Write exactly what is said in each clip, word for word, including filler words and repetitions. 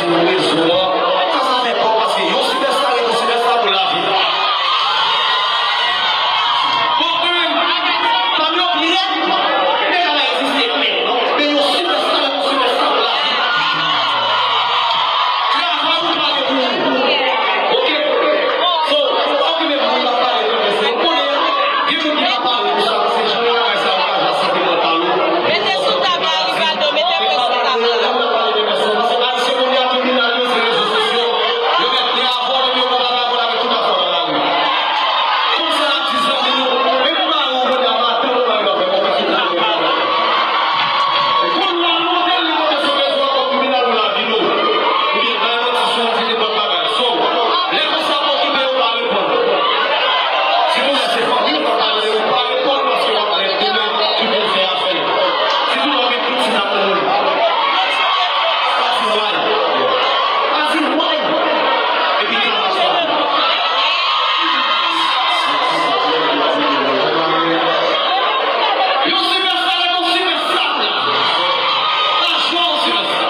Rezon an, sa, sa fè kòb paske yon sipèsta ret yon sipèsta pou lavi. Bon, mwen menm, pa m yon pirèt, men pa egziste menm, non. Men yon sipèsta ret yon sipèsta pou lavi. Travay ou pale pou ou. Ok? So, pa okipe moun k ap pale pou ou. Ou konnen, gen moun ki ka pale pou sa, se jan bagay sa yo ka jwe sante mantal ou. Mete sou tab la, Rivaldo, mete pye sou tab la. Sitou lè se fanmi w, w ap pale, ou pa reponn paske w ap pale demen ki pou l fè afè l. Sitou lè w gen pitit ak moun. Pa di w ay. Pa di w ay. Epi kalm ap sòti. Yon sipèsta ret yon sipèsta. Lajwa yon sipèsta.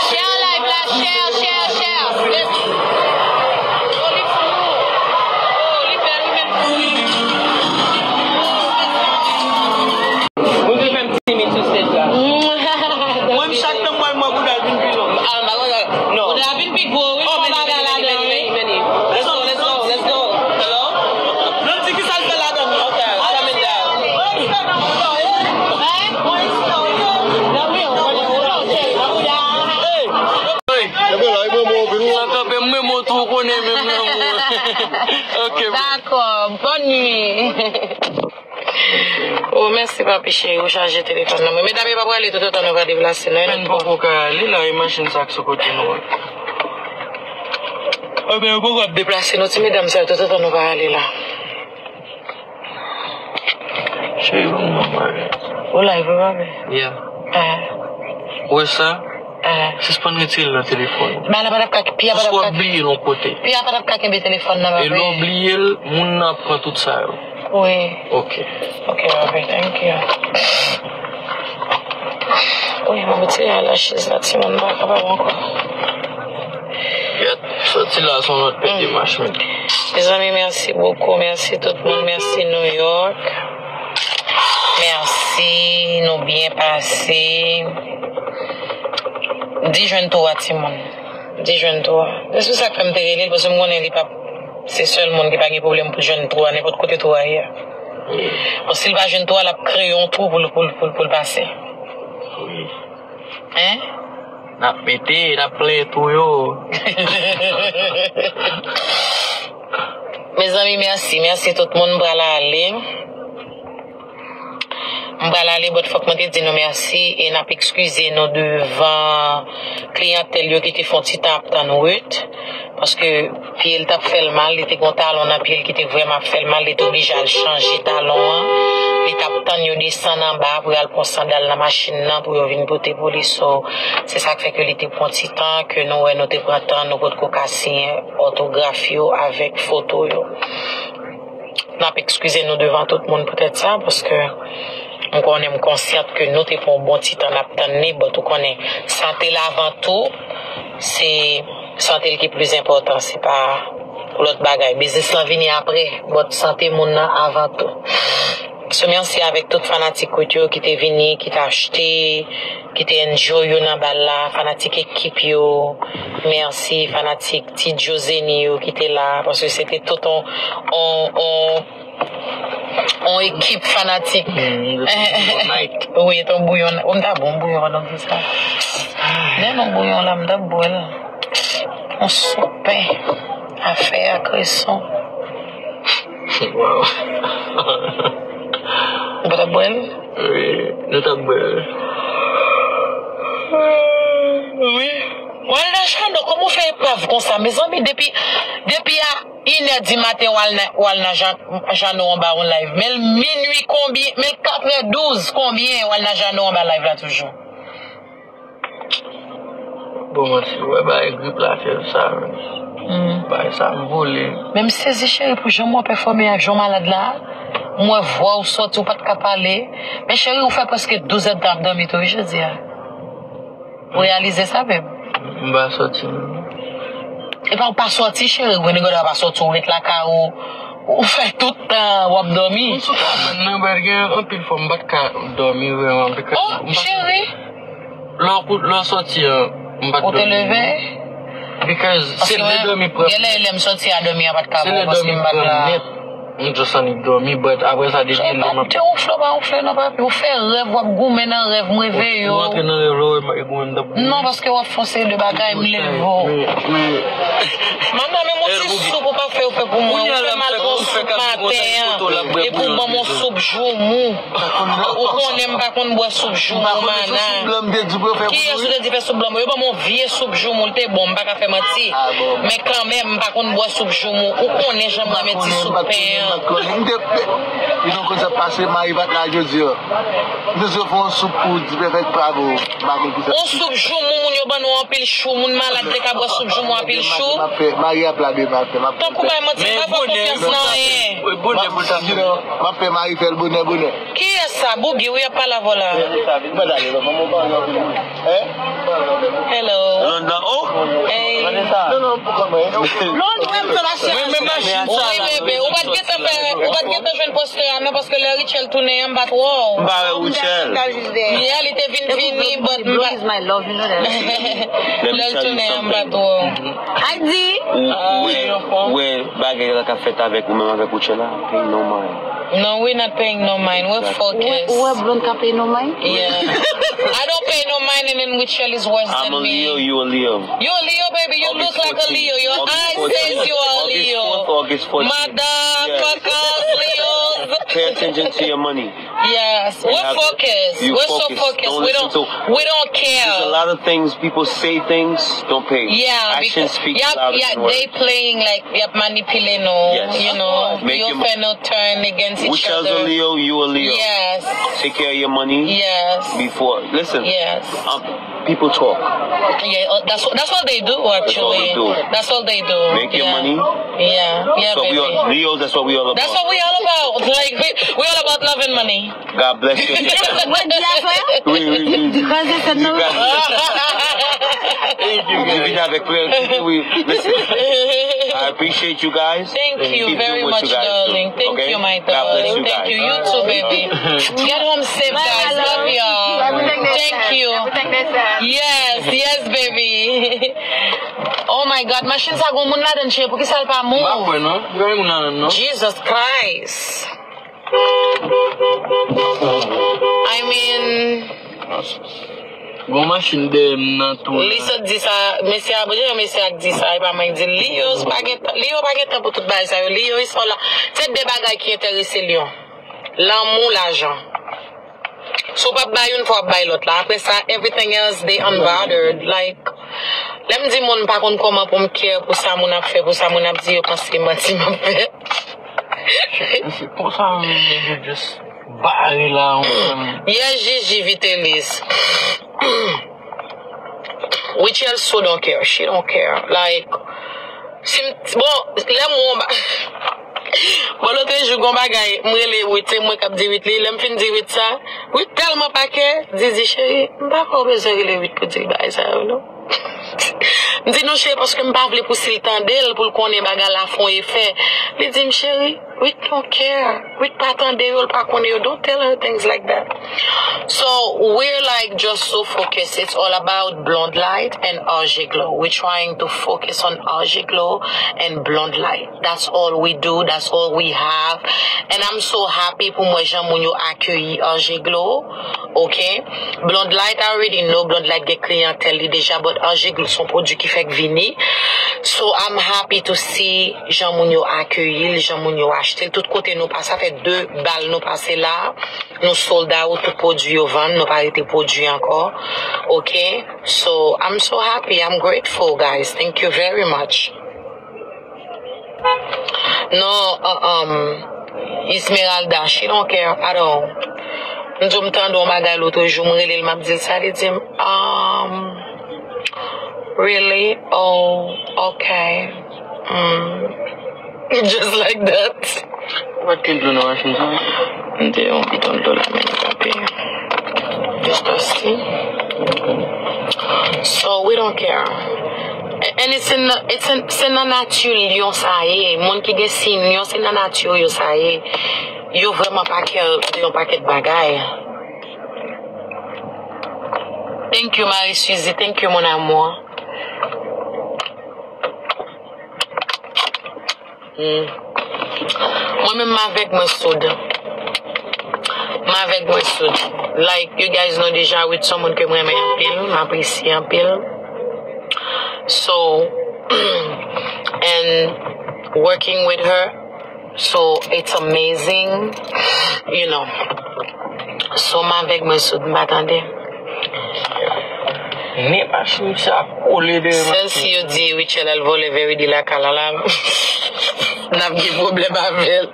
Share live la, share, share, share. Yes. Oh, li flou. Oh, li bèl, li menm flou. Ou te fè m timid sou stage la. Mwen, chak tan m wè l, m wè bouda l vin pi long. Ah, m pa konn sa. Non. Bouda l vin pi gwo, wi, fò bagay ladan, wi. Let's go, let's go, let's go. Hello? Nan di ki sa l fè ladan. Ok, calm it down. Hey. Sa kanpe, m renmen w tou, w konnen, men m renmen w. Ok, bro. Dakò, bòn nwi. Oh, mèsi, papi cheri, ou chaje telefòn nan mwen. Medam yo pa prale toutotan nou pa deplase, non. Men nou poko ka ale la, e machin sa k sou kote nou an. Ebyen, yo poko ap deplase, non, ti medam sa yo toutotan nou pa ale la. Cheri, ban m yon bagay. Ou live, ou pa vle? Yeah. Ah. Ou wè sa? Ah. Sispann retire l nan telefòn. Bagay la pa t ap ka, piya pa t ap ka. Paske w ap bliye l yon kote. Piya pa t ap ka kenbe telefòn nan, papi. E lè w bliye l, moun nan ap pran tout sa yo. Wi. Ok. Ok, papi, thank you. Wi, mwen retire a la chèz la, timoun pa kapab ankò. Yèt, sòti la, se yon lòt pèt demach, men. Mezanmi, mèsi bokou, mèsi tout moun, mèsi New York. Mèsi, nou byen pase. Di jwenn tou a, timoun. Di jwenn tou a. Se pou sa k fè m te rele l, paske m konnen li p ap, se sèl moun ki pa gen pwoblèm pou jwenn tou a, nenpòt kote tou a ye a. Bon, si l pa jwenn tou a, l ap kreye yon twou pou l, pou l, pou l, pou l pase. Wi. Hein? N ap mete, n ap plenyen twou yo. Mezanmi, mèsi. Mèsi tout moun. M pral ale. M pral ale, but fòk mwen te di nou mèsi e n ap ekskize nou devan kliyantèl yo ki te fè yon ti tan ap tann Ruth. Paske pye l t ap fè l mal, li te gen yon talon nan pye l ki te vrèman ap fè l mal, li te oblije al chanje talon an. Li t ap tann yo desann anba pou y al pran sandal nan machin nan pou yo vin pote pou li. So, se sa k fè ke li te pran ti tan, ke nou wè nou te pran tan, nou potko ka siyen òtograf yo avèk foto yo. N ap ekskize nou devan tout moun poutèt sa, paske m konnen, m konsyant ke nou te pran yon bon ti tan n ap tann li, but ou konnen, sante l avan tou, se sante l ki plis enpòtan, se pa lòt bagay. Biznis lan vini apre, but sante moun nan avan tou. So, mèsi avèk tout fanatik Ruth yo ki te vini, ki te achte, ki te enjoy yo nan bal la, fanatik ekip yo, mèsi, fanatik Ti Joe Zeni yo ki te la, paske se te tout on, on, on, On ekip fanatik. Wi, ton bouyon. Ou m ta bon bouyon pandan m fè sa. Men non bouyon la, m ta bwè l. On soup pen. Afè a kreson. Ou pa ta bwè l? Wi, nou ta bwè l. Wi. Walna Jano, kòman w fè epav konsa? Mezanmi, depi, depi a inè di maten, Walna, Walna Jan-, Jano anba yon live. Men l minui konbyen, men l katrè douz konbyen, Walna Jano anba live la toujou. Bon, mwen, si w wè bagay grip la fè m sa, men. Bagay sa m vole. Men m sezi, cheri, pou jan w ap pèfòme ak jan w malad la. M wè vwa w sòti, w pa t ka pale. Men cheri, ou fè prèske douz èdtan ap dòmi tou, wi, jodi a. Ou reyalize sa menm? M pa sòti menm. Epa ou pa sòti, cheri, gwo negòda pa sòti, ou ret lakay ou, ou fè tout tan w ap dòmi. M sou kòmand nan, but gen anpil fwa m pa t ka dòmi vrèman, because Oh, m pa cheri! Lè w kou-, lè w sòti an, m pa t dòmi. Ou te leve? Because se lè dòmi pran m. Gen lè, lè m sòti a dòmi an pa t ka bon, paske m pa t la. M just annik dòmi, but apre sa, depi lè m ap. Ou flè, ou pa ou flè, non, papi. Ou fè rèv, w ap goumen nan rèv, m reveye w. Ou antre nan rèv la, ou wè m ap goumen, m t ap goumen. Non, paske w ap fè yon seri de bagay, m leve w. Manman, men yon ti soup ou pa fè, ou fè pou mwen. Ou fè m al pran soup maten an. Epi ou ban m yon soup joumou. Ou konnen m pa konn bwè soup joumou, mana. Kiyès ou te di fè soup blan? Yo ban m yon vye soup joumou, l te bon, m pa ka fè manti. Men kanmenm, m pa konn bwè soup joumou. Ou konnen jan m renmen ti soup pen an. Li nan koze ap pase, mari pa t la jodi a. M te sou fè yon soup pou di pèfèk pa bon. M pa konn kisa. On soup joumou, moun yo ban nou anpil chou. Moun malad te ka bwè soup joumou anpil chou. Mari ap la demen apre. Tankou bay manti, m pa fè konfyans nan anyen. M ap fè mari fè l bonè, bonè. Kiyès sa? Bougi, wi, ap pale avè w la. Hello. London, oh! Hey. London, m fè machin. Wi, bebe, ou pa t gentan fè, ou pa t gentan jwenn pòstè a, non, paske lè Richel tounen an, m pa t wè w. M pa wè Richel. Yeah, li te vin vini, but m pa. Lè l tounen an, m pa t wè w. Ou, ou wè, ou wè bagay la k ap fèt avèk ou menm avèk Richel la, pay no mind. No, we're not paying no mind. We're focused. Ou wè blonde ka pay no mind? Yeah. I don't pay no mind and then Richel is worse than me. I'm a Leo, you a Leo. You a Leo, baby. You look like a Leo. Your eyes says you are a Leo. August fourth, August fourteenth. Motherfuckers, Leos. Pay attention to your money. Yes, we're focused. We're so focused. We don't, we don't care. There's a lot of things people say things, don't pay. Yeah, actions speak louder than words. They playing like y ap manipile nou, you know, yo fè nou turn against each other. Which is a Leo, you a Leo. Yes. Take care of your money. Yes. Before, listen. Yes. Um, people talk. Yeah, uh, that's that's all they do actually. That's all they do. That's all they do. Make your money. Yeah, yeah, baby. Leos, that's what we all about. That's what we all about. Like we, we all about love and money. God bless you. Mwen di a frè? Wi, wi, wi. Kòze sèt nan. Thank you, guys. Ou vin avèk frè, wi. Listen, I appreciate you guys. Thank you very much, darling. Thank you, my darling. Thank you. You too, baby. Get home safe, guys. Love y'all. Thank you. Yes, yes, baby. Oh my God, machin sa gon moun ladan l, cheri, poukisa l pa move? M pa kwè non. Gen moun ladan non. Jesus Christ. I mean, gon machin dèyè m nan tou la. Li sot di sa, mesye a, bon, jan mesye a di sa, e pa mwen ki di l. Li yo pa gen tan, li yo pa gen tan pou tout bagay sa yo. Li yo, is all a-, se de bagay ki enterese li yo. Lanmou, lajan. Si w p ap bay youn, fò w ap bay lòt la. Apre sa, everything else, they unbothered. Like, lè m di moun m pa konn kòman pou m care pou sa moun ap fè, pou sa moun ap di, yo panse manti m ap fè. Se konsa menm, yo just bare la, yon fèm. Yes, Gigi Vitelis. Richel so don't care. She don't care. Like, si m, bon, lè m wè yon ba-, bon, lòt jou, gon bagay, m rele Wit, se mwen k ap di Wit li. Lè m fin di Wit sa, Wit tèlman pa care, Didi, cheri, m pa kwè w bezwen rele Wit pou di l bagay sa yo, non. M di, non, cheri, paske m pa vle pou si l tande l, pou l konnen bagay la fè yon efè. Li di m, cheri, Wit don't care. Wit pa tande yo, l pa konnen yo. Don't tell her things like that. So we're like just so focused. It's all about Blonde Light and R J Glow. We're trying to focus on R J Glow and Blonde Light. That's all we do. That's all we have. And I'm so happy pou mwen jan moun yo akeyi R J Glow. Ok? Blonde Light, I already know Blonde Light gen kliyantèl li deja, but R J Glow se yon pwodui ki fèk vini. So I'm happy to see jan moun yo akeyi l, jan moun yo achte l. Tout kote nou pase, sa fè de bal nou pase la. Nou sold out, tout pwodui yo vann, nou pa rete pwodui ankò. Ok? So I'm so happy, I'm grateful, guys. Thank you very much. Non, uh, um, Esmeralda, she don't care at all. M di w m tande yon bagay lòt jou, m rele l, m ap di l sa, li di m, um, really? Oh, okay. Mm. Just like that. Ou pa t gen dlo nan machin sa? M te yon bidon dlo la, men li pa peye. It's thirsty. So we don't care. And it's in, it's in, se nan nati lyon sa ye. Moun ki gen siy lyon, se nan nati yo sa ye. Yo vrèman pa care de yon pakèt bagay. Thank you, Marie Suzy. Thank you, mon amour. Mm. Mwen menm m avèg mwen soud. M avèg mwen soud. Like, you guys know deja, Wit se yon moun ke m renmen anpil, m apresye anpil. So, and working with her, so it's amazing, you know. So, m avèg mwen soud, m pa tande. Nen machin sa kole de. Sèl si yo di Rutshelle al vòlè Veriddy lakay la, la, n ap gen pwoblèm avè l.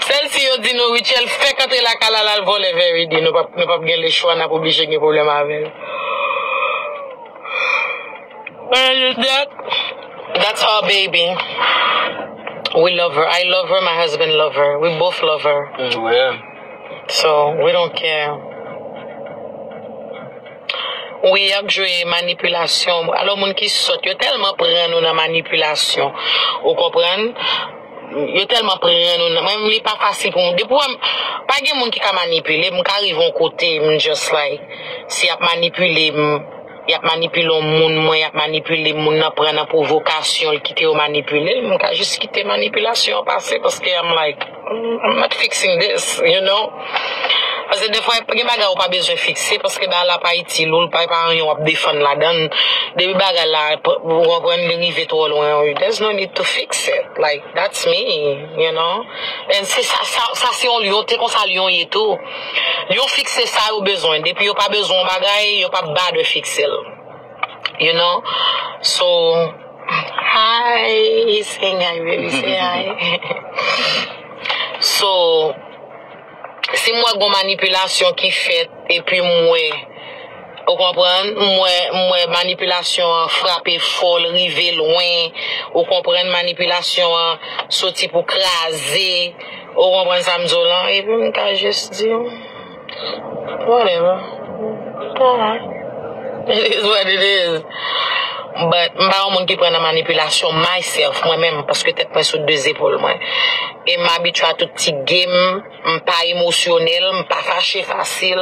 Sèl si yo di nou Rutshelle fèk antre lakay la, l al vòlè Veriddy, nou p ap, nou p ap gen lechwa, n ap oblije gen pwoblèm avè l. Other than that, that's our baby. We love her. I love her. My husband love her. We both love her. Mm, yeah. So we don't care. Wi, y ap jwe manipilasyon. Alò, moun ki sòt, yo tèlman pran nou nan manipilasyon. Ou konprann? Yo tèlman pran nou nan, mwen, li pa fasil pou mwen. Depi w wè m, pa gen moun ki ka manipile m, m ka rive yon kote, m just like, si y ap manipile m, y ap manipile yon moun, mwen, y ap manipile m, moun nan pran nan pwovokasyon, l kite yo manipile l, m ka jis kite manipilasyon an pase, paske I'm like, "Mm, I'm not fixing this, you know?" Paske defwa, gen bagay ou pa bezwen fikse, paske bagay la pa itil ou, l pa, pa anyen w ap defann ladan l. Depi bagay la, p-, ou konprann, li rive twò lwen, there's no need to fix it. Like, that's me, you know? And se sa, sa, sa se yon lyon, te konsa lyon ye tou. Lyon fikse sa yo bezwen. Depi yo pa bezwen yon bagay, yo p ap bother fikse l. You know? So, hi, saying hi, baby, say hi. So, si m wè gon manipilasyon ki fèt, epi m wè, ou konprann, m wè, m wè manipilasyon an frape fò, l rive lwen, ou konprann, manipilasyon an soti pou kraze, ou konprann sa m di w lan, epi m ka jis di, whatever. Alright. It is what it is. But m pa yon moun ki pran nan manipilasyon myself, mwen menm, paske tèt mwen sou de zepòl mwen. E m abitye a tout ti game, m pa emosyonèl, m pa fache fasil.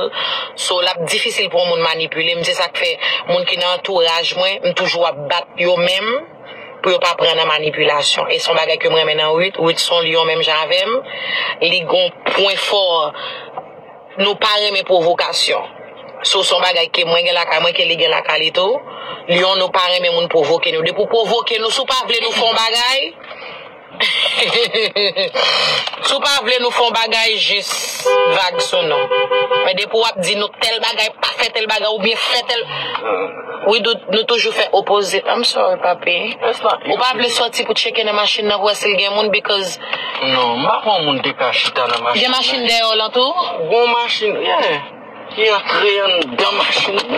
So, l ap difisil pou yon moun manipile m. Se sa k fè moun ki nan antouraj mwen, m toujou ap bat yo menm pou yo pa pran nan manipilasyon. E se yon bagay ke m renmen nan Wit. Wit se yon lyon menm jan avè m. Li gon pwen fò. Nou pa renmen pwovokasyon. So, se yon bagay ke mwen gen lakay mwen, ke li gen lakay li tou. Lyon, nou pa renmen moun pwovoke nou. Depi w pwovoke nou, si w pa vle nou fè yon bagay, si w pa vle nou fè yon bagay, jis vag sou nou. Men depi w ap di nou tèl bagay, pa fè tèl bagay, oubyen fè tèl, wi, nou, nou toujou fè opposite. I'm sorry, papi. Ou pa vle sòti pou tcheke nan machin nan pou wè si l gen moun, because Non, m pa kwè yon moun te ka chita nan machin. Gen machin dèyè w lan tou? Gon machin, yeah. Ki antre anndan machin nan.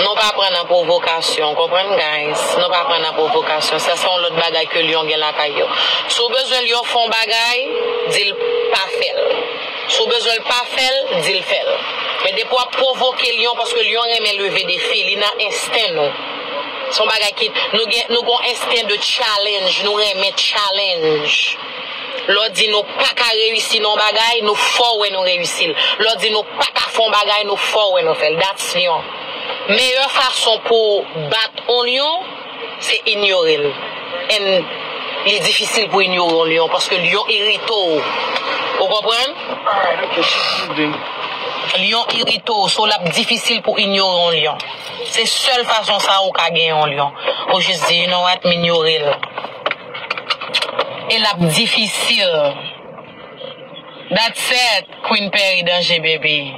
Nou pa pran nan pwovokasyon, konprann, guys? Nou pa pran nan pwovokasyon. Sa se yon lòt bagay ke lyon gen lakay yo. Si w bezwen lyon fè yon bagay, di l pa fè l. Si w bezwen l pa fè l, di l fè l. Men depi w ap pwovoke lyon, paske lyon renmen leve defi, li nan ensten nou. Se yon bagay ki, nou gen, nou gen yon ensten de challenge, nou renmen challenge. Lè w di nou pa ka reyisi nan yon bagay, nou fè w wè nou reyisi l. Lè w di nou pa ka fè yon bagay, nou fè w wè nou fè l. That's lyon. Meyè fason pou w bat yon lyon, se inyore l. And li difisil pou inyore yon lyon, paske lyon irite w. Ou konprann? Lyon irite w, so l ap difisil pou inyore yon lyon. Se sèl fason sa ou ka gen yon lyon. Ou jis di, you know what, m inyore l. E l ap difisil. That's it, Queen Perry danje, baby.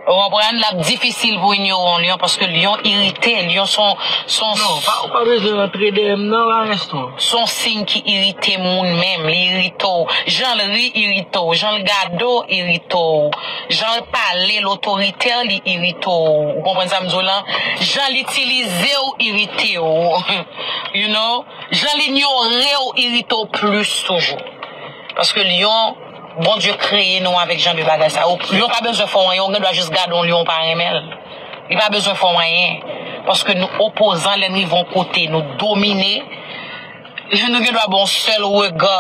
Ou konprann? L ap difisil pou inyore yon lyon, paske lyon irite. Lyon se yon, se yon... Non, pa, ou pa bezwen rantre dèyè m nan, la, Reston. Se yon siy ki irite moun menm. Li irite w. Jan l ri irite w. Jan l gade w irite w. Jan l pale, l otoritè, li irite w. Ou konprann sa m di w lan? Jan l itilize w irite w. You know? Jan l inyore w irite w plis toujou. Paske lyon, Bondye kreye nou avèk jan de bagay sa yo. Lyon pa bezwen fè w anyen, ou gen dwa jis gade yon lyon, ou pa renmen l. Li pa bezwen fè w anyen. Paske nou opozan, lè n rive yon kote, nou domine. Nou gen dwa ba yon sèl rega.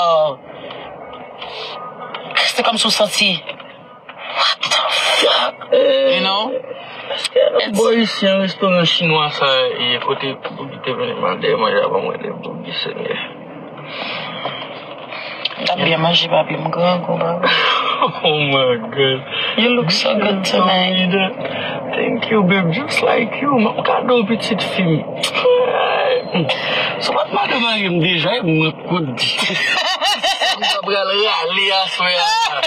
Se kòmsi w santi, what the fuck? You know? Èske nan bò isi an restoran chinwa sa ye kote Boogie te vin mande manje avan mwen de Boogie, Senyè? M t ap byen manje, papi, m grangou, papi. Oh my God. You look so good tonight. Thank you, babe. Just like you. M ap gade w, pitit fi m. Si w pa t mande mari m deja, e mwen k pou di. M ta pral rale aswè a la.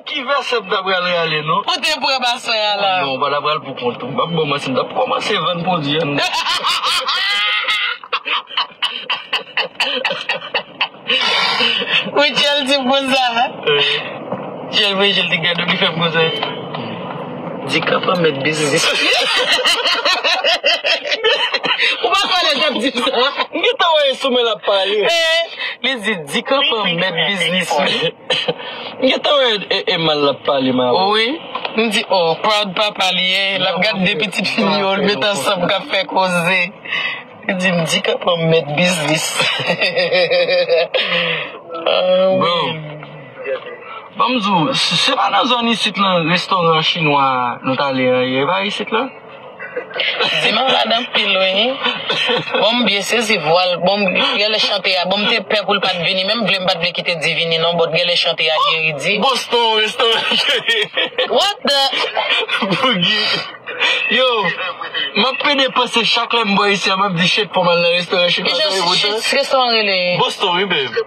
Ki vèsè m ta pral rale, non? Ou te pran aswè a la. Non, m pa ta pral pou kont ou. M ap kòmanse, m t ap kòmanse vann pwodui an. Rachel di m konsa. Rachel voye je l te gade w ki fè m konsa. Di k ap mèt biznis. Ou pa konnen l t ap di sa. M gentan wè e sou men l ap pale. Li di, di k ap mèt biznis. M gentan wè e, e mal l ap pale, ma. Wi. M di, oh, proud papa li ye. L ap gade de pitit fi yo, l met ansanm k ap fè koze. Li di m di k ap mèt biznis. Ah, wi. Bro, ban m di w, se pa nan zòn isit lan, restoran chinwa nou t ale an ye, e pa isit la? Di m malad anpil, wi. Bon, m byen sezi vwa l. Bon, m genlè chante a. Bon, m te pè pou l pa t vini. Menm vle m pa t vle kite di vini, non, but genlè chante a gen ridi. Boston, restoran. What the? Boogie. Yo, m ap pede panse chak lè m bò isi a, m ap di, shit, fò m al nan restoran chinwa sa, e poutan. Ki jan restoran rele? Boston, wi, babe.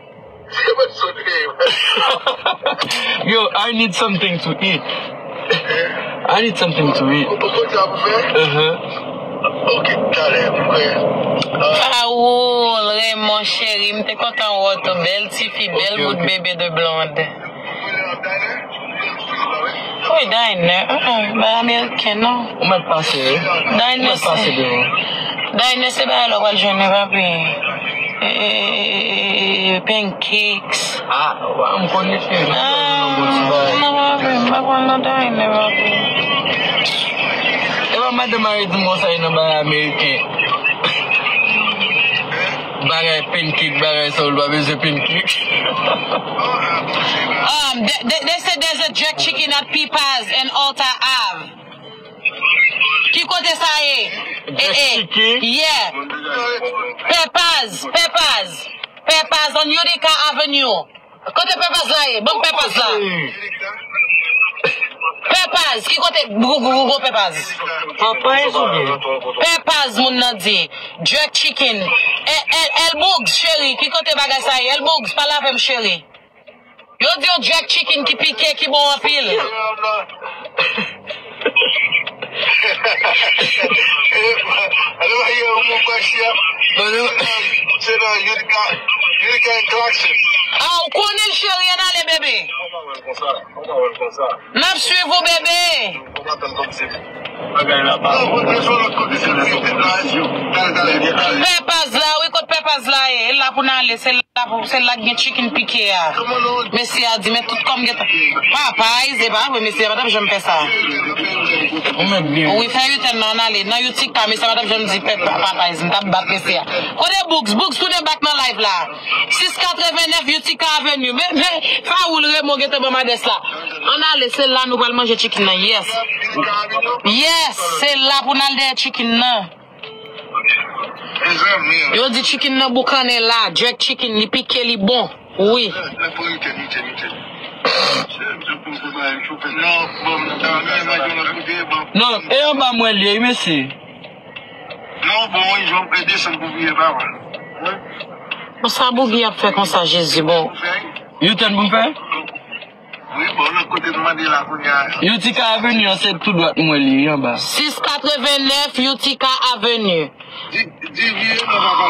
Yo, I need something to eat. I need something to eat. Ou konn sa pou fè? Uh-huh. Ok, talè, m prè. Paul Raymond cheri, m te kontan wè w tou, bèl tifi, bèl bout bebe de blonde. Wi, diner. Uh-uh, bay ameriken, non. Ou mèt pase, wi. Diner se, diner se bagay la w pral jwenn, papi. E, e, e, e, e, pancakes. Ah, wa, m konnen, cheri. Ah, non, papi, m pa konn nan diner, papi. E pa madanm mari di m konsa, e nan bagay ameriken. Bagay pancake, bagay sa, ou pa bezwen pancake. Um, th- th- they said there's a jerk chicken at Pepa's and Alta Ave. Ki kote sa ye? Jerk chicken? Yeah. Pepa's, Pepa's. Pepa's on Utica Avenue. Kote Pepa's la ye? Ban m Pepa's la. Pepa's, ki kote gou- gou- gou- gou Pepa's? Popeyes oubyen? Pepa's, moun nan di. Jerk chicken. El, El, El Boogs, cheri, ki kote bagay sa ye? El Boogs, pale avè m, cheri. Yo di yon jerk chicken ki pike, ki bon anpil. Se nan Utica, Utica and Clarkson. Ah, ou konnen l, cheri, ann ale, bebe. N ap swiv ou, bebe. Pepa's la, wi, kot Pèpaz la ye, e la pou n ale, se la pou, se la k gen chicken pike a. Mesye a di, men tout kòm gentan. Papayz, e pa vre, mesye a pa t ap janm fè sa. Ou mèt byen. Wi, fè U-turn nan, ann ale. Nan Utica, mesye a pa t ap janm di Pèpaz, m t ap bat mesye a. Kote Boogs? Boogs, tounen back nan live la. Sis katrevennnèf Utica Avenue. Men, men, Fawoul Raymond gentan ban m adrès la. Ann ale, se la nou pral manje chicken nan. Yes. Yes, se la pou n al dèyè chicken nan. Yo di chicken nan boukannen la, jerk chicken, li pike, li bon. Wi. Non, e anba mwen li ye, wi, mesye. Bon, sa Boogie ap fè konsa, Jezi, bon. U-turn pou m fè? Wi, bon, lòt kote m mande la kounye a. Utica Avenue an se tou dwat mwen li, wi, anba. Sis katrevennnèf Utica Avenue. Di, di vire non, papa.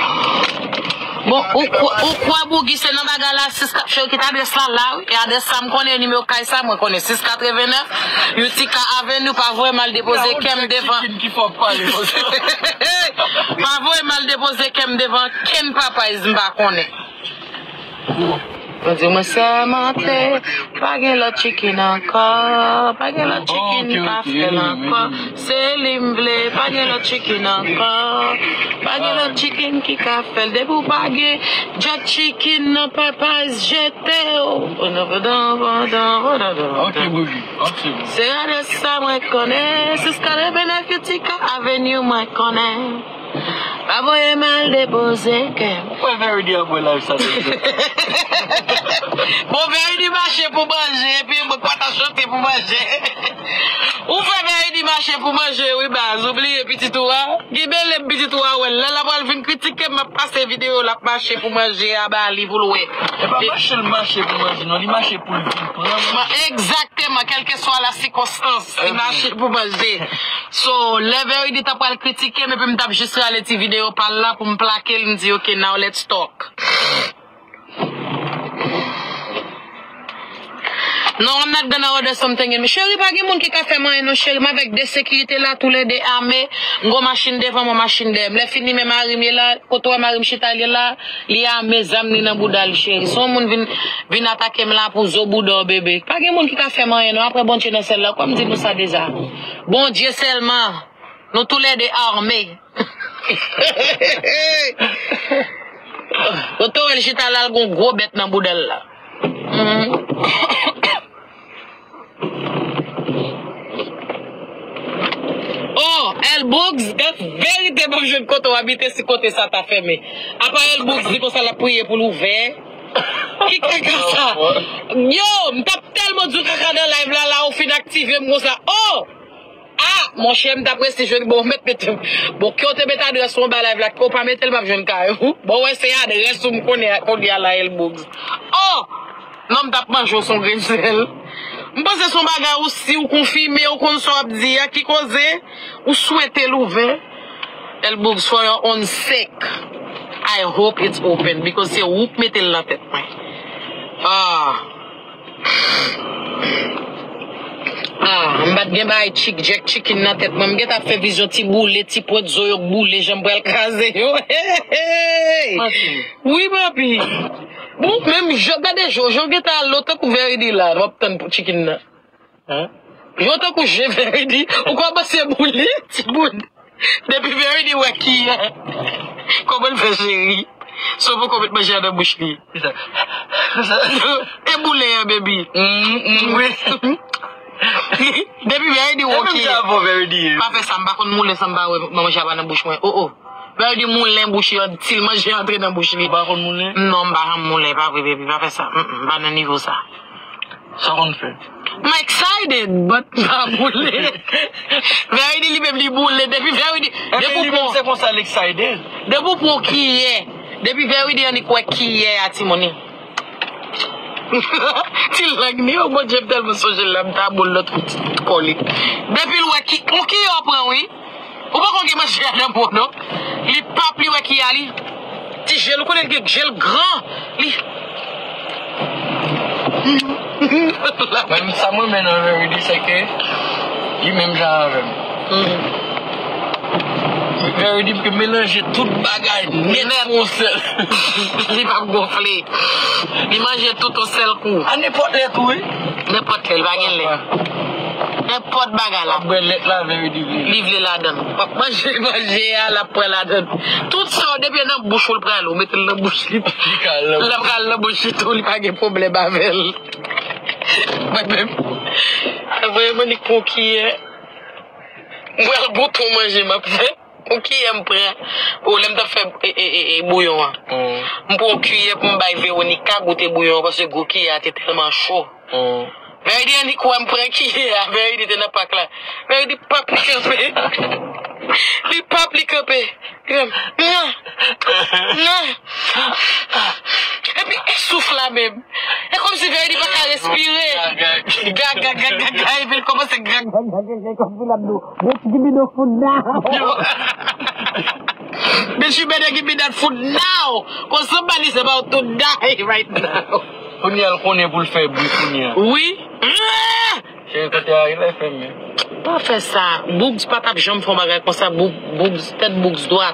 Bon, ou kwè, ou kwè Boogie se nan bagay la, sis ka-, cheri, kit adrès la la, wi. E adrès sa m konnen, nimewo kay sa mwen konnen, sis katrevennnèf Utica Avenue, pa voye m al depoze kè m devan. Chicken ki fò pale konsa. Pa voye m al depoze kè m devan kenn Papayz m pa konnen. Mwen di mwen sèmante, pa gen lòt chicken ankò, pa gen lòt chicken ki ka fè l ankò. Se li m vle, pa gen lòt chicken ankò, pa gen lòt chicken ki ka fè l. Depi w pa gen jerk chicken nan Pèpaz, jete w. Ok, Boogie, ok. Se gade sa mwen konnen, sis katrevennnèf Utica Avenue mwen konnen. Pa voye m al depoze kè m. Ou kwè Verity ap wè live sa deja? Bon, Verity mache pou manje, epi mwen pa ta chante pou manje. Ou fè Verity mache pou manje, wi, baz. Ou bliye pitit ou a? Gibele pitit ou a, wè. Lè l ap pral vin kritike m, m ap pase videyo, l ap mache pou manje a ba li, pou l wè. E pa mache l mache pou manje, non. Li mache pou l vin pran manje. Egzakteman, kèlkeswa la sikonstans, li mache pou manje. So, lè Verity t ap pral kritike m, epi m t ap jis rale ti videyo pa l la pou m plake l, m di, "Ok, now let's talk." No, I'm not gonna order something. Cheri, pa gen moun ki ka fè m anyen, non, cheri. M avèk de sekirite la, toulède ame. M gon machin devan mwen, machin dèyè m. Lè fini, men mari m ye la, kote w wè mari m chita, li la, li ame, zam li nan bouda l, cheri. Si yon moun vin, vin atake m la pou zo bouda w, bebe. Pa gen moun ki ka fè m anyen, non. Apre Bondye nan syèl la, kòm di nou sa deja. Bondye sèlman. Nou toulède ame. Yo te wè l chita la, l gon gwo bèt nan bouda l la. Mhm. Oh, Elboogs, gad verite m ap jwenn kote w abite si kote sa ta fèmen. Apa Elboogs di konsa l ap priye pou l ouvè? Ki kaka sa? Yo, m t ap tèlman di w kaka nan live la, la ou fin aktive m konsa. Oh! Ah, monchè, m t ap resi jwenn, bon, ou mèt mete, bon, ke w te mete adrès ou anba live la, ke w pa mete l, m ap jwenn kay ou. Bon, wè, se adrès ou m konnen kounye a la, Elboogs. Oh! Non, m t ap manje w sou grenn sèl. M panse se yon bagay ou si ou konfime, ou konn sa w ap di a, ki koze, ou swete l ouvè. Elboogs, for your own sake, I hope it's open, because se ou k mete l nan tèt mwen. Ah. Ah, m pa t gen bagay chik, jerk chicken nan tèt mwen. M gentan ap fè vizyon ti boule, ti pwent zo yo k boule, jan m pral kraze yo. Hey, hey, hey. Wi, papi. Bon, menm jan, gade jan, jan w gentan al lo tankou Verity la, w ap tann pou chicken nan. Hein? Jan w tankou je Verity, ou kòmanse boule, ti boule. Depi Verity wè kiyè. Kòman l fè, cheri? Si w poko met manje a nan bouch li. Kisa? Kisa? E boule an, baby. Mm, mm, wi. Depi Verity wè kiyè. E menm sa avè Verity ye. Pa fè sa, m pa konn moulen san m pa wè manje a pa nan bouch mwen. Oh, oh. Verity moulen bouch li, antil manje antre nan bouch li. Ou pa konn moulen? Non, m pa janm moulen, pa vre, baby, pa fè sa. Mm, mm, m pa nan nivo sa. Sa w konn fè? I'm excited, but m pa boule. Verity li menm li boule. Depi Verity, depi w pran, se konsa l excited. Depi w pran kiyè, depi Verity annik wè kiyè a, timoun. Ti lang ni, oh Bondye, m tèlman sonje l la, m ta bo l nan twou ti kò li. Depi l wè ki, yon kiyè w pran, wi. Ou poko gen manje a nan men w non. Li pap, li wè kiyè a li. Ti je l, ou konnen l gen je l gran. Li. Men sa mwen renmen nan Verity, se ke li menm jan avè m. Mhm. Verdi ke melanje tout bagay nèt pou yon sèl. Li p ap gonfle. Li manje tout yon sèl kou. A nenpòt lè tou, wi. Nenpòt lè, li pa gen lè. Nenpòt bagay la. Ap bwè lèt la, Verdi vle. Li vle ladann. W ap manje, manje a, l ap pran ladann. Tout sa w depi nan bouch ou, l pral ou mete l nan bouch li. Li ka al nan bouch. L ap pral nan bouch li tou, li pa gen pwoblèm avè l. Mwen menm. Mwen menm, li pran kiyè. M pral goute yon manje m ap fè. Yon kiyè m pran. O, lè m t ap fè e, e, e, e, bouyon an. M pran yon kiyè pou m bay Veronica goute bouyon an, paske gwo kiyè a te tèlman cho. Verdi annik wè m pran kiyè a, Verdi te nan pak la. Verdi p ap li kanpe. Li p ap li kanpe. Li fè m, nan, nan. Epi e souf la menm. E kòmsi Verdi pa ka respire. Gaga, gaga, gaga, epi l kòmanse gaga, gaga, gaga, kòmsi l ap di w, "Bitch, give me the food now." "Bitch, you better give me that food now, 'cause somebody's about to die right now." Kounye a l konnen pou l fè bri kounye a. Wi. Cheri, kote a, li fèmen. Pa fè sa. Bougs pa t ap janm fè yon bagay konsa. Boug-, Bougs, tèt Bougs dwat.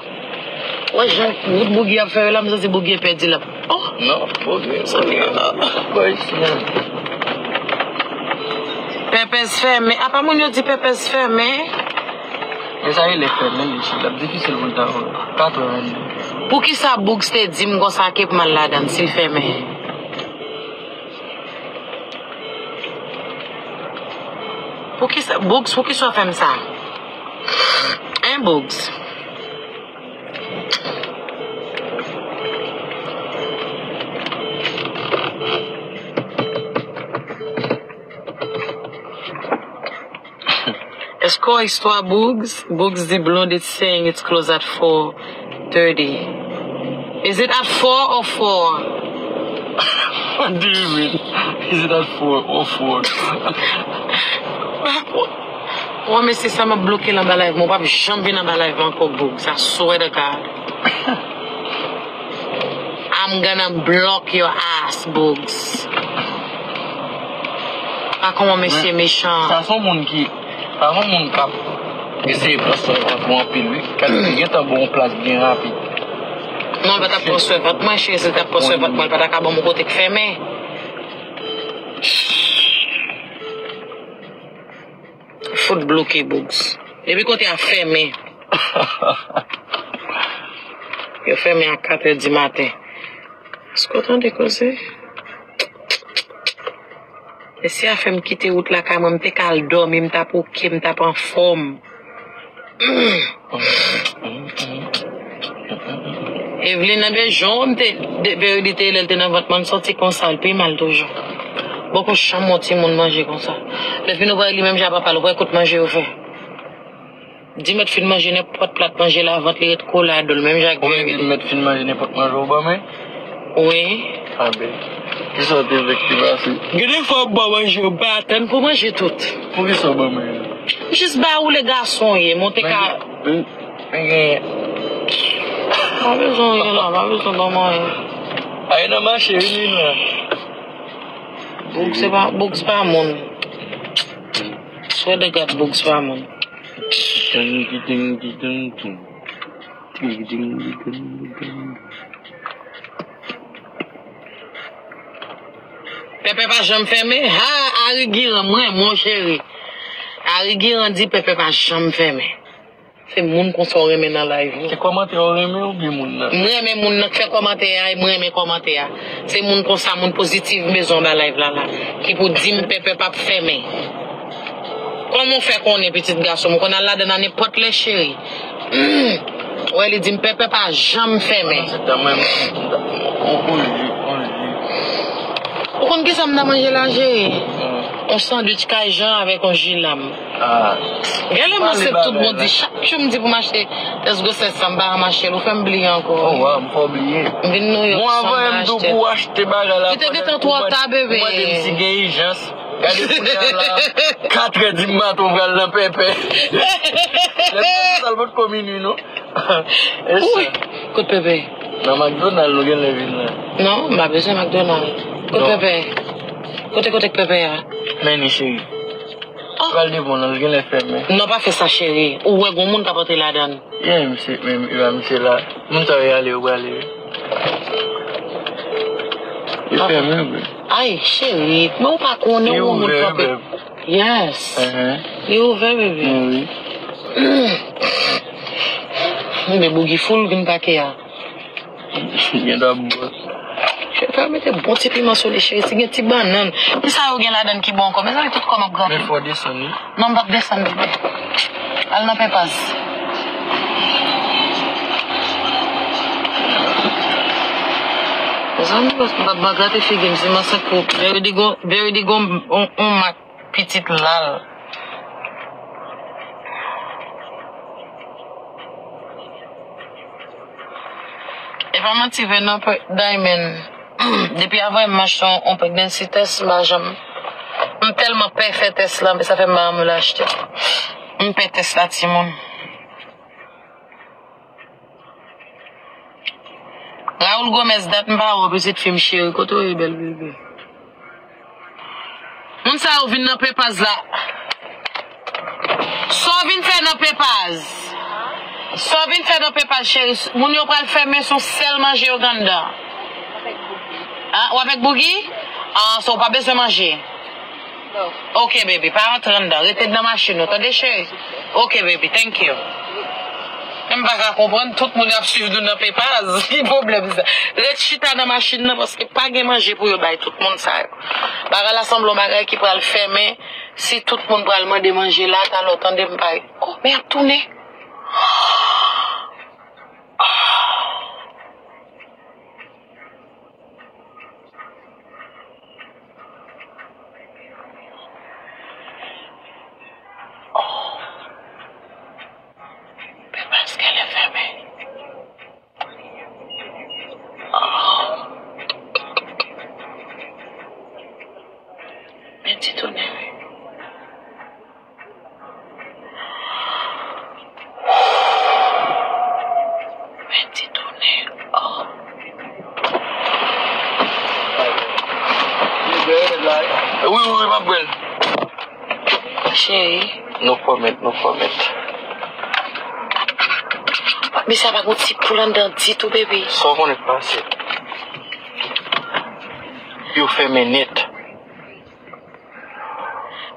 Wè jan wout Bougi ap fè yo la, m santi Bougi pèdi la. Oh! Non, Bougi, Bougi, bò isi a. Pèpèz fèmen. Apa moun yo di Pèpèz fèmen? Men sa rele fèmen, mesye. L ap difisil pou l ta wè. Katrevennde. Poukisa Bougs te di m konsa ke pou m al ladann si l fèmen? Poukisa, Bougs, poukisa w fè m sa? Hein, Bougs? Èske w istwa Bougs? Bougs di Blonde is saying it's close at four thirty. Is it at four or four? What do you mean? Is it at four or four? Bon, mesye, sa m ap bloke l anba live mwen. Ou p ap janm vin anba live mwen ankò, Bougs. I swear to God. I'm gonna block your ass, Bougs. Pa kòman mesye mechan. Sa se yon moun ki, sa se yon moun k ap eseye pran swen pou anpil, wi. Gade, li gentan bon yon plas byen rapid. Non, l pa t ap pran swen vant mwen, cheri, si l t ap pran swen vant mwen, l pa ta ka ban m yon kote k fèmen. Fout bloke, Bougs. Depi kote a fèmen. Yo fèmen a katrè di maten. Èske w tande koze? Mesye a fè m kite wout lakay mwen, m te ka al dòmi, m t ap oke, m t ap anfòm. Eveline nan bezwen w, m te, de, Verdi te lè l te nan vant mwen, l soti konsa, l pi mal toujou. Poko janm wè yon timoun manje konsa. Lè fini w pral li menm jan papa l, ou wè kout manje yo fè. Di mèt fin manje nenpòt plat manje la, vant li ret kole a do l, menm jan ak Verdi. Ou vle di mèt fin manje nenpòt manje ou ban mwen? Wi. A ben, kisa w te vle ki pase? Gen de fwa w ba w manje, w pa atann pou manje tout. Poukisa w ban mwen? M jis ba ou lè gason w ye, men w te ka. Men, men gen. Pa bezwen anyen la, pa bezwen ban mwen anyen. Ay nan mache, wi, Lina. Bougs se pa, Bougs pa moun. Swear to God, Bougs pa moun. Pèpè pa janm fèmen. Ha, Ari Giran, mwen, mon cheri. Ari Giran di Pèpè pa janm fèmen. Se moun konsa w renmen nan live ou. Se kòmantè w renmen oubyen moun nan? M renmen moun nan k fè kòmantè a, e m renmen kòmantè a. Se moun konsa, moun pozitif m bezwen anba live la la. Ki pou di m Pèpè p ap fèmen. Kòman w fè konnen, pitit gason m? Ou konn al ladann nan nenpòt lè, cheri. Wè, li di m Pèpè pa janm fèmen. Pandan se tan mwen, on, on ji, on ji. Ou konn kisa m nan manje la, cheri? On sandwich kay Jan avèk on ji lam. Ah. Gen lè m ansanm tout bon di, chak jou m di pou m achte tès gwosès sa, m pa janm achte l. Ou fè m bliye ankò. Oh, wow, m fè w bliye. M vin Nouyòk san m pa achte l. Li te gentan twò ta, bebe. Ou mande m si gen ijans. Gade kounye a la, katrè di maten w pral nan Pèpè. Lè m sal potko minui, non. Wi. Kot Pèpè? Nan McDonald nou genlè vin la. Non, m pa bezwen McDonald. Kot Pèpè? Kote, kote k Pèpè a? Men li, cheri. Pral de bon, nan l genlè fèmen. Non, pa fè sa, cheri. Ou wè gon moun k ap antre ladan l. Yeah, misye, men, men, misye la. Moun sa yo ale, yo prale, wi. Yo fèmen, wi. Ay, cheri, men ou pa konnen, ou gon moun kanpe. Yes. Li ouvè, bebe. Wi. Men bougi full vin pake a. Gen dwa bon. Cheri, fè mete bon ti piman sou li, cheri. Si gen ti bannann. Ki sa yo gen ladan ki bon ankò? Mezanmi, tout kò m ap granpe. Men fò desann, wi. Non, m p ap desann, bebe. Al nan Pepaz. Mezanmi, m p ap, m p ap gate figi m, si m ansanm pou Verity gon, Verity gon, on, on mak pitit la l. E pa manti vre non, Diamond. Depi avan m achte yon, yon pregnancy test, m pa janm. M tèlman pè fè test la, men sa fè m pa janm vle achte. M pè test la, timoun. Raoul Gomez, dat m pa wè w, pitit fi m cheri. Kote w ye, bèl bebe? Moun sa yo vin nan Pepaz la. Sa w vin fè nan Pepaz? Sa w vin fè nan Pepaz, cheri? Moun yo pral fèmen, se yon sèl manje yo gen anndan. Ah, w avèk Boogie? Ah, so w pa bezwen manje. Ok, baby, pa antre anndan. Rete nan machin ou, tande, cheri? Ok, baby, thank you. Men m pa ka konprann, tout moun ap swiv nou nan Pepaz. Ki pwoblèm sa? Ret chita nan machin nan, paske pa gen manje pou yo bay tout moun sa yo. Bagay la sanble yon bagay ki pral fèmen. Si tout moun pral mande manje la, talè w tande m pa. Oh, men y ap tounen. Oh. Pepaz genlè fèmen. Oh. Men ti tounen wi. Men ti tounen. Oh. Wi, wi, wi, m ap bwè l. Cheri. No comment, no comment. Misye pa gon ti poul anndan ditou, baby. Sa w konnen k pase? Yo fèmen nèt.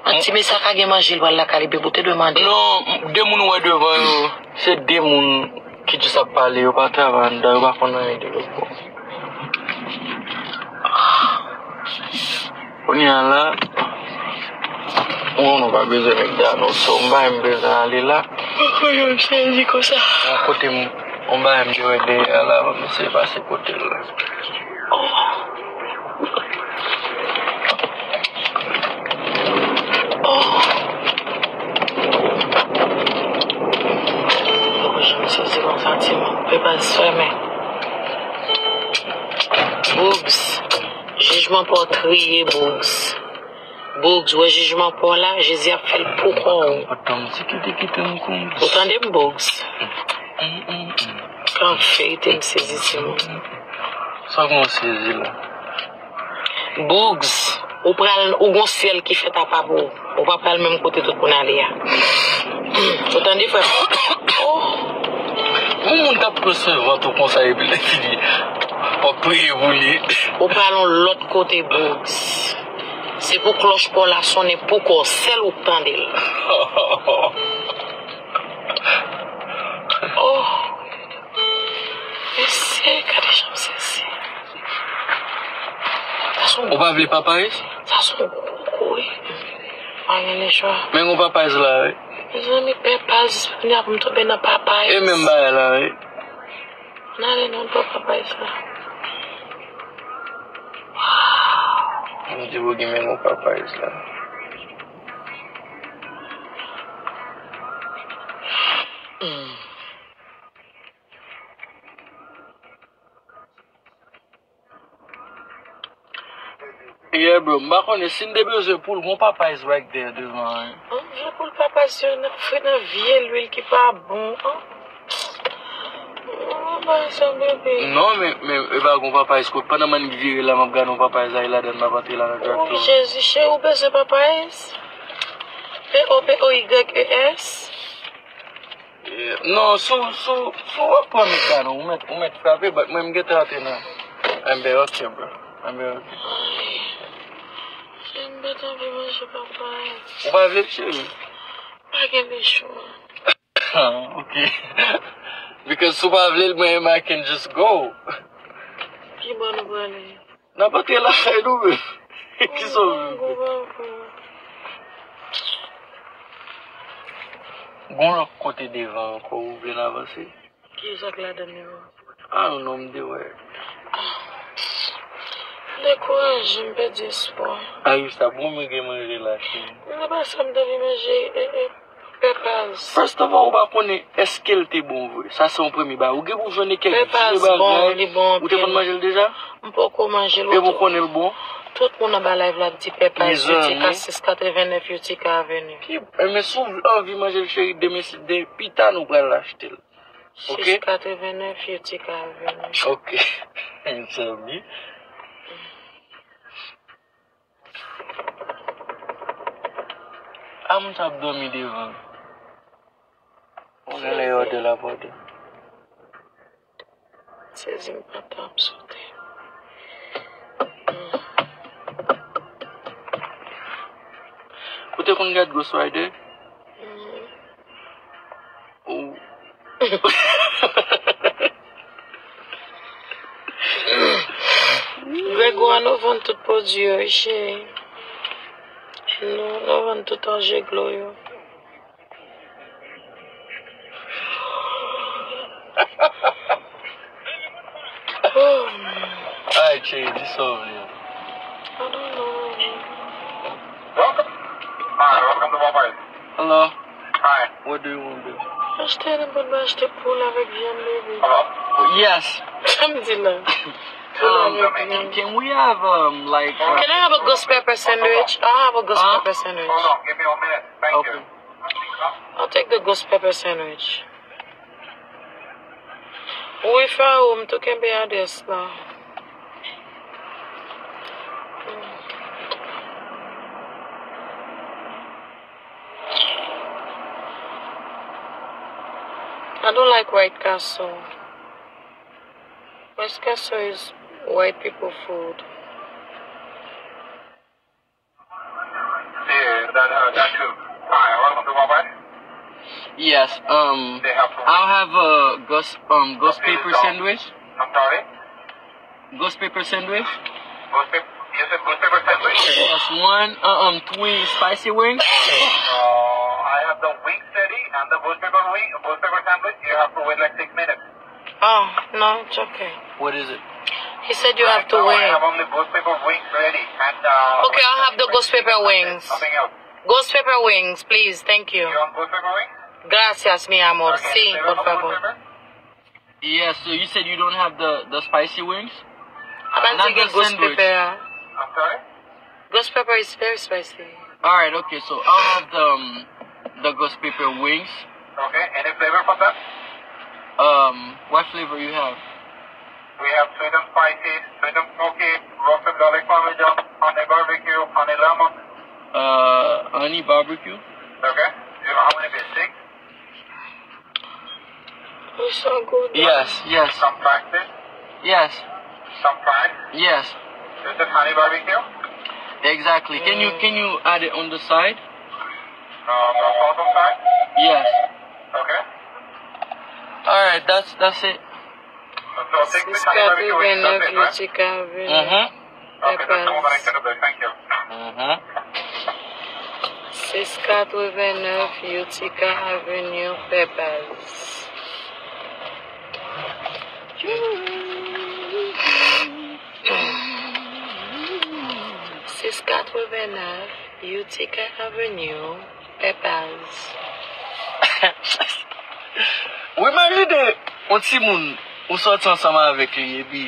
An ti mesye a ka gen manje l pral lakay li, baby, ou te dwe mande. Non, de moun ou wè devan yo, se de moun ki jis ap pale, yo pa travay anndan, yo pa konn anyen de lòt bò. Kounye a la, ou konnen w pa bezwen nèg Dano, so m pa menm bezwen ale la. Mwen konnen m sezi konsa. Yon kote m, yon bagay m te wè dèyè a la, misye pase kote l la. Oh. Oh. Mwen janm sezi konsa, timoun. Pepaz fèmen. Bougs. Jijman pa w triye, Bougs. Bougs, ou wè jijman pa w la, Jezi ap fè l pou kò w. Ou tande m, Bougs? An verite, m sezi, timoun. Sa k mwen sezi la? Bougs, ou pral, ou gon syèl ki fèt apa pou ou. Ou pa pral menm kote tout moun ale a. Ou tande, frè m? Oh. Yon moun k ap pran swen vant ou konsa epi l fini, w ap priye pou li. Ou pral yon lòt kote, Bougs. Se pou klòch pa w la sonnen pou kò w, sèl ou k tande l. Oh. Mesye, gade jan m sezi. Sa se yon... Ou pa vle Popeyes? Sa se yon gwo kou, wi. Pa gen lechwa. Men gon Popeyes la, wi. Mezanmi, Pepaz, kounye a pou m tonbe nan Popeyes. E menm bagay la, wi. Ann ale non, pa Popeyes la. Wow. M di pou gen men gon Popeyes la. Mm. Yeah, bro, m pa konnen si n te bezwen poul, gon Popeyes right there devan, hein. An vye poul Popeyes yo, n ap fri nan vye lwil ki pa bon, an. An, Popeyes an, bebe. Non, men, men, e pa gon Popeyes kot. Pandan m annik vire la, m ap gade yon Popeyes la, e ladan m ap antre la nan drive-thru. Oh, Jezi, cheri, ou bezwen Popeyes? P O P O Y E S? Yeah. Non, sou, sou, sou w ap pran McDonald, ou mèt, ou mèt frape, but mwen m gentan antre nan. Enben, ok, bro. Enben, ok. Ay, m pa t anvi manje, papa. Ou pa vle l, cheri? Pa gen lechwa. Ah, ok. Because si w pa vle l, mwen, I can just go. Ki bò nou prale? N ap antre lakay nou menm. Kisa w vle? Gon lòt kote devan ankò ou vle n avanse? Ki sa k ladan l menm? Ah, non, m te wè. Dekouraje, m pèdi espwa. Ayou, sa bon, mwen gen manje la, cheri. Men se pa sa m t anvi manje, e, e, Pepas. First of all, ou pa konnen èske l te bon vre. Sa se yon premye bagay. Ou gen pou jwenn kèk vye bagay. Pepas bon, li bon anpil. Ou te konn manje l deja? M poko manje l. Epi ou konnen l bon? Tout moun anba live la ap di Pepas, Utica, sis katrevennèf Utica Avenue. Ki, eh, men si w anvi manje l, cheri, demen, si, de, pita nou pral achte l. Ok? Sis katrevennèf Utica Avenue. Ok. Mezanmi. A moun sa ap dòmi devan. Ou genlè yo de la pòte. Sezi m pa ta ap sote. Ou te konn gad Ghost Rider? Ou. Gregoire, nou vann tout pwodui yo, wi, cheri. Nou, nou vann tout anje glo yo. Oh, man. Ay, cheri, di sa w vle. I don't know. Welcome. Hi, welcome to Walmart. Hello. Hi. What do you want to do? Achte nenpòt bagay, achte poul avèk vyann, baby. Hello. Yes. Sa m di la. Poul avèk vyann. Can, can we have, um, like, uh, Can I have a ghost pepper sandwich? I have a ghost pepper sandwich. Hold on, give me a minute. Thank you. Okay. I'll take the ghost pepper sandwich. Wi, Faou, m tou kenbe adrès la. I don't like White Castle. White Castle is white people food. Yeah, that, uh, that too. Hi, welcome to Walmart. Yes, um, I'll have a ghost, um, ghost pepper sandwich. I'm sorry? Ghost pepper sandwich? Ghost pep-, you said ghost pepper sandwich? Yes, one, uh, um, three spicy wings. Uh, I have the wings ready and the ghost pepper wing, ghost pepper sandwich. You have to wait like six minutes. Oh, no, it's okay. What is it? He said you have to wait. Right now, I have only ghost pepper wings ready. And, uh, Okay, I'll have the ghost pepper wings. Nothing else. Ghost pepper wings, please. Thank you. You want ghost pepper wings? Gracias, mi amor. Okay, sí, por favor. Yeah, so you said you don't have the, the spicy wings? Not the sandwich. Apa n di gen ghost pepper a? I'm sorry? Ghost pepper is very spicy. Alright, okay, so I'll have the, um, the ghost pepper wings. Okay, any flavor for that? Um, what flavor you have? We have sweet and spicy, sweet and smoky, roasted garlic parmesan, honey barbecue, honey lemon. Uh, honey barbecue? Okay. You know how many bits? Six? Yes, yes. Some fries, please. Yes. Some fries. Yes. Is it honey barbecue? Exactly. Can you, can you add it on the side? Uh, the bottom side? Yes. Okay. All right, that's, that's it. So six katrevennèf Utica Avenue. Mm-hmm. Pepas. Mm-hmm. Six katrevennèf Utica Avenue, Pepas. Six katrevennèf Utica Avenue, Pepas. Ou imajine yon timoun, ou sòti ansanm avèk li, epi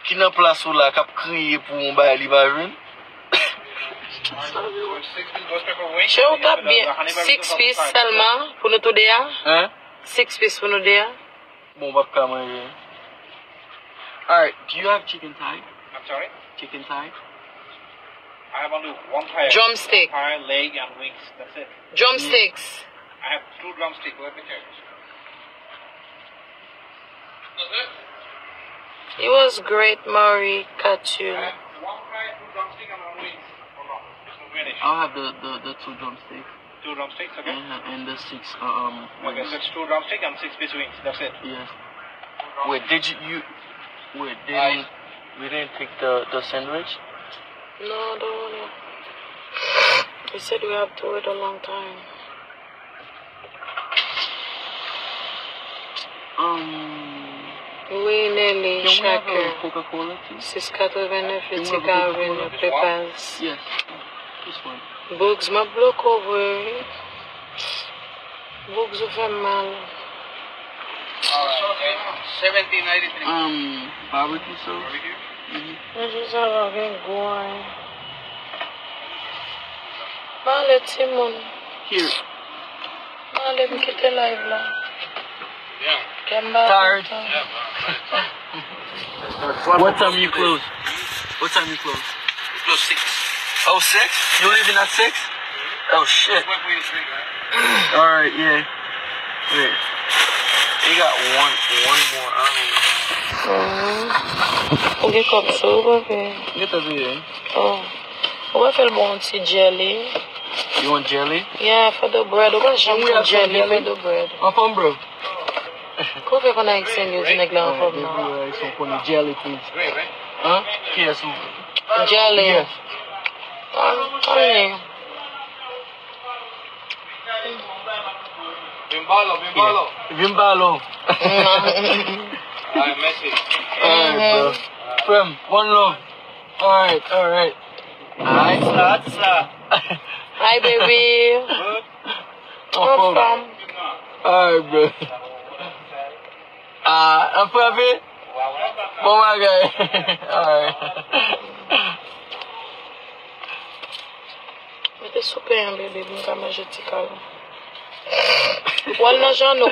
ki nan plas ou la, k ap kriye pou yon bagay li pa jwenn? Chè, ou t ap byen. Six piece sèlman pou nou tou de a? Hein? Six piece pou nou de a? Bon, w p ap ka manje. Alright, do you have chicken thigh? I'm sorry? Chicken thigh? I have only one thigh. Drumstick. Thigh, leg, and wings. That's it. Drumsticks. I have two drumsticks. Let me check. It was great, Marie Catherine. I have one thigh, two drumstick, and one wings. Oh, no. It's not finished. I'll have the, the, the two drumsticks. Two drumsticks, okay? And, and the six, uh, um, okay, wings. So it's two drumstick and six piece wings. That's it. Yes. Wait, did you, you wait, didn't, we didn't take the, the sandwich? No, I don't want it. He said we have to wait a long time. Um, Wi, Nelly, can we have a Coca-Cola, please? Sis katrevennnèf, Can we have a Coca-Cola? Pepaz. Yes, this one. Bugs, m ap bloke w vre, wi. Bugs, ou fè m mal. Alright, seventeen ninety-three. Um, barbecue sauce? Barbecue? Mm-hmm. Manje sa va gen gou, wi. M ale, timoun. Here. M ale, m kite live la. Kè m pa kontan. What time you close? What time you close? We close six. Oh, six? You leaving at six? Oh, shit. All right, yeah. Wait. They got one, one more hour. Mhm. Ou gen kòb sou ou, papi? Get the video. Oh. Ou pa fè l bon ti jelly? You want jelly? Yeah, for the bread. Ou pa janm fè jelly for the bread. Anfòm, bro. Kou fè konn Ayisyen yo di nèg la anfòm nan. Ayisyen konnen jelly, please. Hein? Kiyès ou? Jelly. Yes. Ah, anyen. Vin ba lo, vin ba lo. Vin ba lo. Alright, mèsi. Alright, bro. Frè m, one love. Alright, alright. Alright, sa, sa. Hi, baby. Anfòm. Anfòm. Alright, bro. Ah, anfòm, eh? Bon bagay. Alright. Mete sou pen an, bebe, pou m ka manje ti kal. Ou al nan jan nou.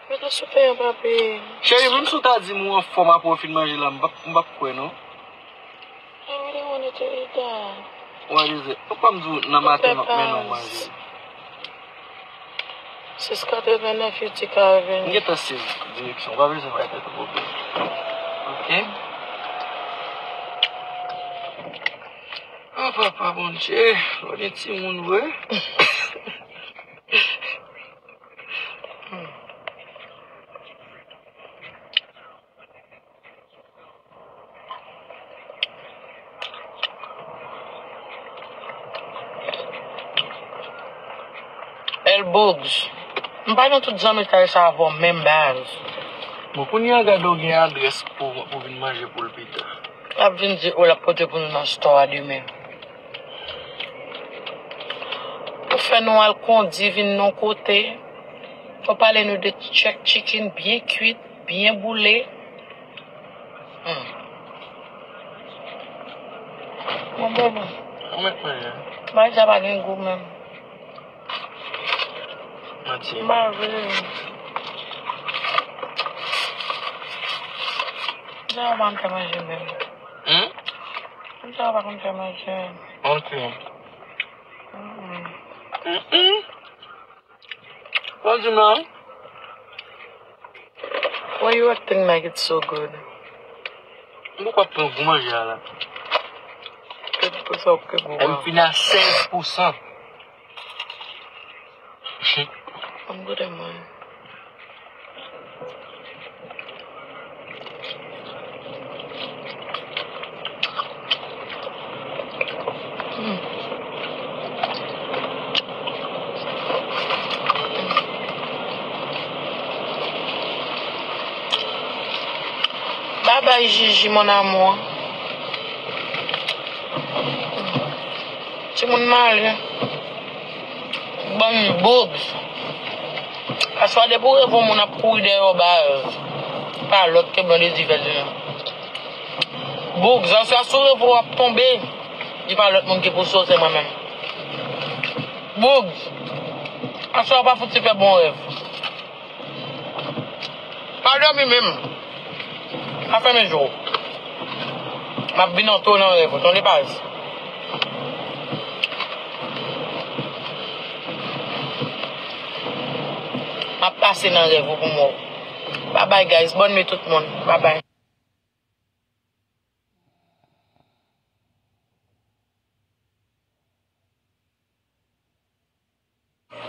Mete sou pen an, papi. Cheri, menm si w ta di m ou anfòm apre w fin manje la, m p ap, m p ap kwè, non. I really wanted to eat that. What is it? Ou pa m di w nan maten m ap mennen w manje. Sis katrevennnèf, Utica Avenue. M gentan sezi direksyon. Ou pa bezwen bay tèt ou pwoblèm. Ok? Oh, papa Bondye, lè w gen timoun vre. El Bugs. M pa nan tout zanmitay sa avè w menm baz. Bon, kounye a gade w gen adrès pou, pou vin manje pou l pita. L ap vin di, oh, l ap pote pou nou nan store a demen. Ou fè nou al kondi vin nan kote. Ou pale nou de jerk chicken byen kwit, byen boule. Hmm. Bon, bon, bon. Ou mèt manje. Bagay sa pa gen gou menm. Manti. M pa vle. Sa yo pa konn fè manje menm. Hmm? Sa yo pa konn fè manje. Ok. Mm-mm. Mm-mm. What you know? Why you acting like it's so good? M poko ap pran gou manje a la. Ke pou sa ou ke gou. M fin a sèz pou san. Ann goute mwen. Babay Jiji, mon amour. Timoun male. Bann Bugs. Aswè depi w reve yon moun ap kouri dèyè w baz, pa lòt ke Blondedy fè di nou. Bugs, aswè si w reve w ap tonbe, di pa lòt moun ki pou sove, se mwen menm. Bugs, aswè w pa fouti fè bon rèv. Pa dòmi menm. Pa fèmen je w. M ap vin antre w nan rèv ou, tande baz. M ap pase nan rèv ou pou m wè w. Bye bye, guys. Bòn nwit tout moun. Bye bye.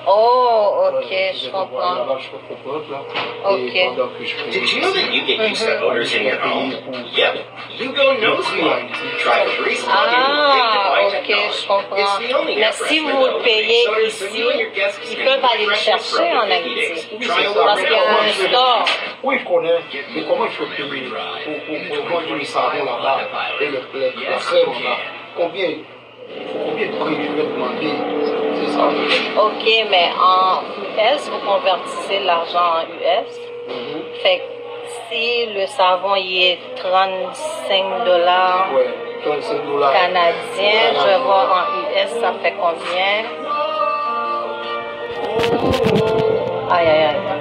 Oh, ok, je comprends. Ok. Did you know that you get Yugo owners in your home? Yep. Yugo knows me. Try a free plug-in. Ah, ok, je comprends. Mais si vous payez ici, ils peuvent aller le chercher en Haïti. Parce qu'il y a un store. Oui, je connais. Mais comment il faut payer pour, pour, pour vendre le savon là-bas et le, le, la crème là? Combien? Konbyen pri yo mande? Se sa. Ok, mais en U S, vous convertissez l'argent en U S. Mhm. Fait que si le savon il est trente-cinq dollars Ouais, trente-cinq dollars canadiens, je vois en U S, ça fait combien? Aïe, aïe, aïe.